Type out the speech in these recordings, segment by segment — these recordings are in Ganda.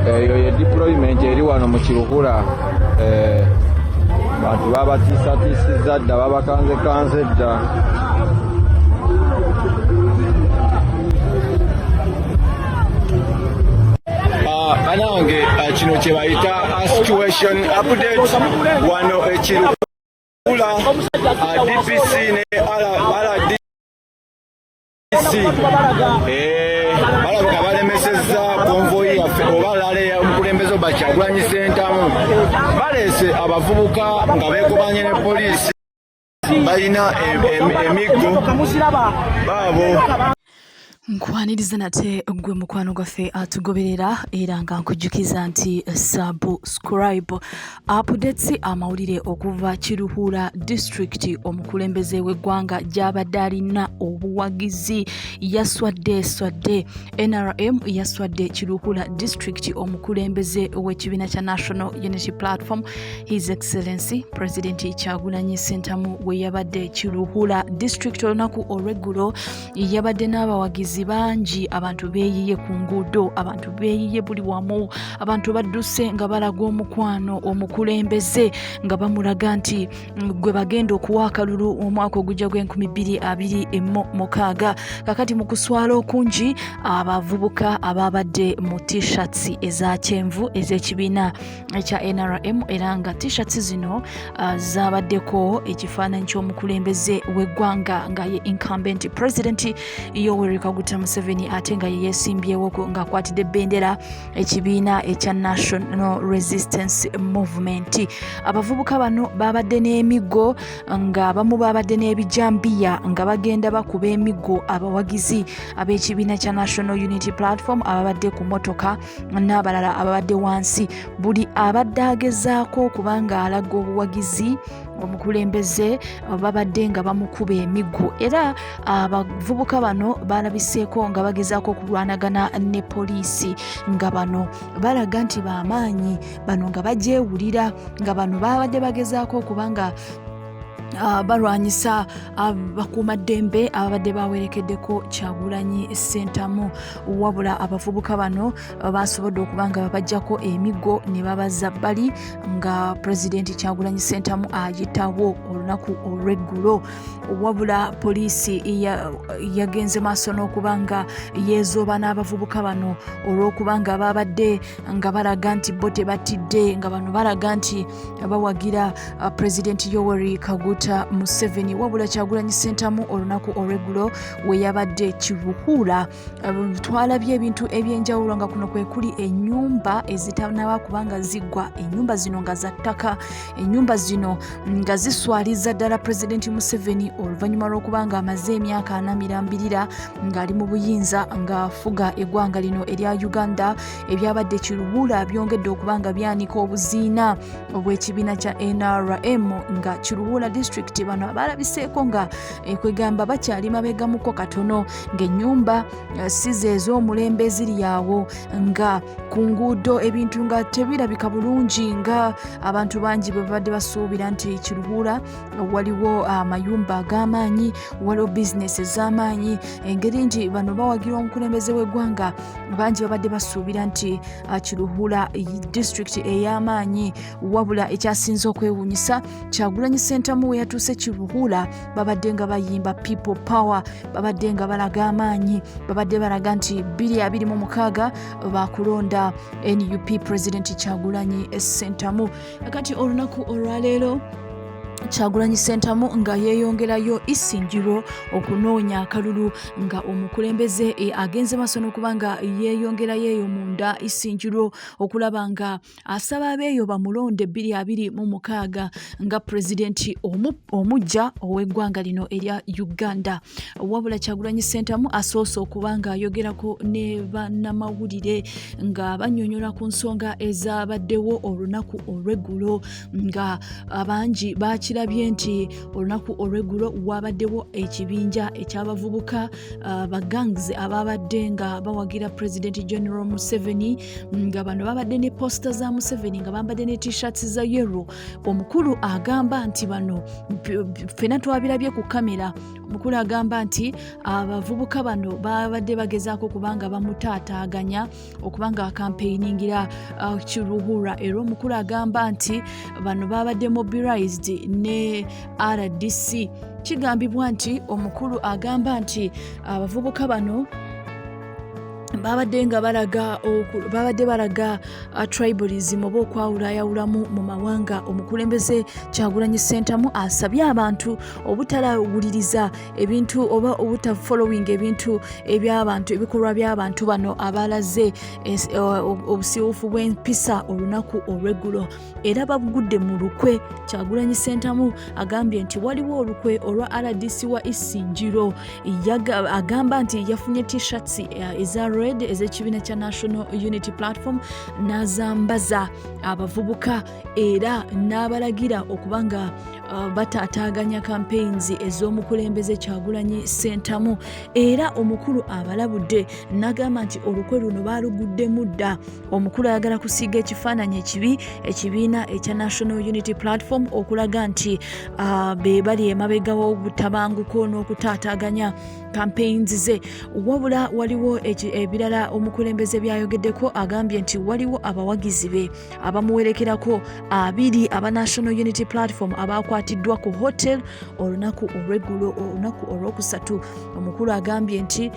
Eyo ye deployment eri wano mu Kiruhura. Bantu babatiisatiisizza dda, babakanzekanze dda. Banange, kino kye bayita situation update wano e Kiruhura. DPC ne RDC balabika balemesezza convoy yaffe oba rally omukulembeze oba Kyagulanyi Ssentamu. Baleese abavubuka nga beekobanye ne poliisi, balina emiggo baabo. Nkwaniriza nate gwe mukwano gwaffe atugoberera, era nga nkujjukiza nti subscribe. Updates, amawulire okuva Kiruhura District, omukulembeze w'eggwanga gy'abadde alina obuwagizi yaswadde swadde. NRM yaswadde Kiruhura District. Omukulembeze w'ekibiina kya National Unity Platform, His Excellency President Kyagulanyi Ssentamu, we yabadde Kiruhura District olunaku olw'eggulo, yabadde n'abawagizi bangi. Abantu beeyiye ku nguudo, abantu beeyiye buli wamu, abantu badduse nga balaga omukwano omukulembeze, nga bamulaga nti gwe bagenda okuwa akalulu omwaka ogujja gw'e2026. Kakati mu kuswala okungi, abavubuka ababadde mu T-shirts eza kyenvu ez'ekibiina ekya NRM, era nga T-shirts zino zabaddeko ekifaananyi ky'omukulembeze w'eggwanga nga ye incumbent President Yoweri Kaguta Museveni, ate nga ye yeesimbyewo ng'akwatidde bendera ekibiina ekya National Resistance Movement. Abavubuka bano babadde n'emiggo, ng'abamu babadde n'ebijambiya, nga bagenda bakuba emiggo abawagizi ab'ekibiina kya National Unity Platform ababadde ku motoka n'abalala ababadde wansi. Buli abadde agezaako okubanga alaga obuwagizi omukulembeze, babadde nga bamukuba emiggo. Era abavubuka bano balabiseeko nga bagezaako okulwanagana ne poliisi, nga bano balaga nti bamaanyi, bano nga bagyewulira, nga bano babadde bagezaako okuba nga balwanyisa abakuumaddembe ababadde bawerekeddeko Kyagulanyi Ssentamu. Wabula abavubuka bano basobodde okuba nga babajjako emiggo ne babaza bbali nga Pulezidenti Kyagulanyi Ssentamu ayitawo olunaku olw'eggulo. Wabula poliisi yagenze maaso n'okuba nga yeezooba n'abavubuka bano olw'okuba nga babadde nga balaga nti bo tebatidde, nga bano balaga nti bawagira Pulezidenti Yoweri Kaguta Museveni. Wabula Kyagulanyi Ssentamu olunaku olw'eggulo we yabadde Kiruhura, twalabye ebintu ebyenjawulo, nga kuno kwe kuli ennyumba ezitanaba kubanga ziggwa. Ennyumba zino nga za ttaka, ennyumba zino nga ziswaliza ddala Pulezidenti Museveni oluvannyuma lw'okuba nga amaze emyaka 40 mirambirira ng'ali mu buyinza, ng'afuga eggwanga lino erya Uganda. Ebyabadde Kiruhura byongedde okuba nga byanika obuziina obw'ekibiina kya NRM, nga Kiruhura District bano abalabiseeko nga kwegamba bakyali mabegamuko katono, ng'ennyumba si ze ez'omulembe eziri awo, nga ku nguudo ebintu nga tebirabika bulungi nga abantu bangi bwe babadde basuubira nti Kiruhura waliwo amayumba ag'amaanyi, waliwo bizinesi ez'amaanyi. Engeri nti bano bawagira omukulembeze w'eggwanga, bangi babadde basuubira nti Kiruhura District ey'amaanyi. Wabula ekyasinze okwewuunyisa, Kyagulanyi Ssentamu we yatuuse Kiruhura, babadde nga bayimba "People Power", babadde nga balaga amaanyi, babadde balaga nti 2026 bakulonda NUP, President Kyagulanyi Ssentamu. Kati olunaku olwaleero Kyagulanyi Ssentamu nga yeeyongerayo Isingiro okunoonya akalulu, nga omukulembeze agenze maaso n'okuba nga yeeyongerayo eyo munda Isingiro okulaba nga asaba abeeyo bamulonde 2026 nga pulezidenti omujja ow'eggwanga lino erya Uganda. Wabula Kyagulanyi Ssentamu asoose okuba nga ayogerako ne bannamawulire nga bannyonnyola ku nsonga ezabaddewo olunaku olw'eggulo, nga abangi bakirabye nti olunaku olw'eggulo wabaddewo ekibinja ekyabavubuka ba gangs ababadde nga bawagira President General Museveni. Museveni, nga bano babadde ne posita za Museveni nga bambadde ne t-shirts za yellow. Omukulu agamba nti bano ffena twabirabye ku kamera. Omukulu agamba nti abavubuka bano babadde bagezaako kubanga bamutaataaganya okuba nga akampeiningira Kiruhura. Era omukulu agamba nti bano babadde mobilized ne RDC. Kigambibwa nti omukulu agamba nti abavubuka bano babadde nga balaga babadde balaga tribalism oba okwawulayawulamu mu mawanga. Omukulembeze Kyagulanyi Ssentamu asabye abantu obutalawuliriza ebintu oba obutafollowing ebintu ebyabantu, ebikolwa by'abantu bano abalaze obusiwufu bw'empisa olunaku olw'eggulo, era babugudde mu lukwe. Kyagulanyi Ssentamu agambye nti waliwo olukwe olwa RDC wa Isinjiro. Agamba nti yafunye t-shirts eza red ez'ekibiina kya National Unity Platform n'azambaza abavubuka era n'abalagira okuba nga bataataaganya campaigns ez'omukulembeze Kyagulanyi Ssentamu. Era omukulu abalabudde n'agamba nti olukwe luno baaluguddemu dda. Omukulu ayagala kusiiga ekifaananyi ekibi ekibiina ekya National Unity Platform okulaga nti be bali emabega w'obutabanguko n'okutaataaganya campaigns ze. Wabula waliwo ebirala omukulembeze byayogeddeko. Agambye nti waliwo abawagizi be abamuwerekerako 20 aba National Unity Platform abakwatiddwa ku hotel olunaku olweggulo, olunaku olwokusatu. Omukulu agambye nti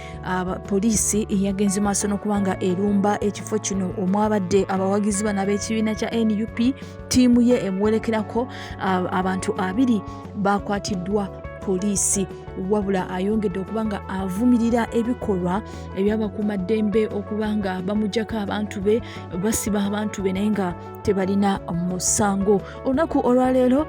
poliisi yagenze maaso n'okuba nga erumba ekifo kino omwabadde abawagizi bano ab'ekibiina kya NUP, ttiimu ye emuwerekerako. Abantu 20 bakwatiddwa poliisi. Wabula ayongedde okuba nga avumirira ebikolwa ebyabakuumaddembe okuba nga bamugyako abantu be, basiba abantu be naye nga tebalina musango. Olunaku olwaleero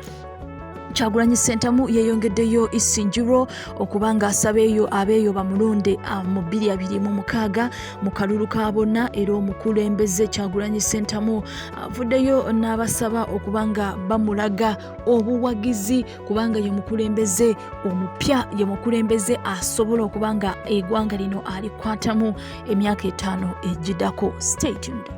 Kyagulanyi Ssentamu yeeyongeddeyo Isinjiro okuba nga asaba eyo abeeyo bamulonde mu 2026 mu kalulu ka bonna. Era omukulembeze Kyagulanyi Ssentamu avuddeyo n'abasaba okuba nga bamulaga obuwagizi, kubanga ye mukulembeze omupya, ye mukulembeze asobola okuba nga eggwanga lino alikwatamu emyaka 5 egiddako. Stay tuned.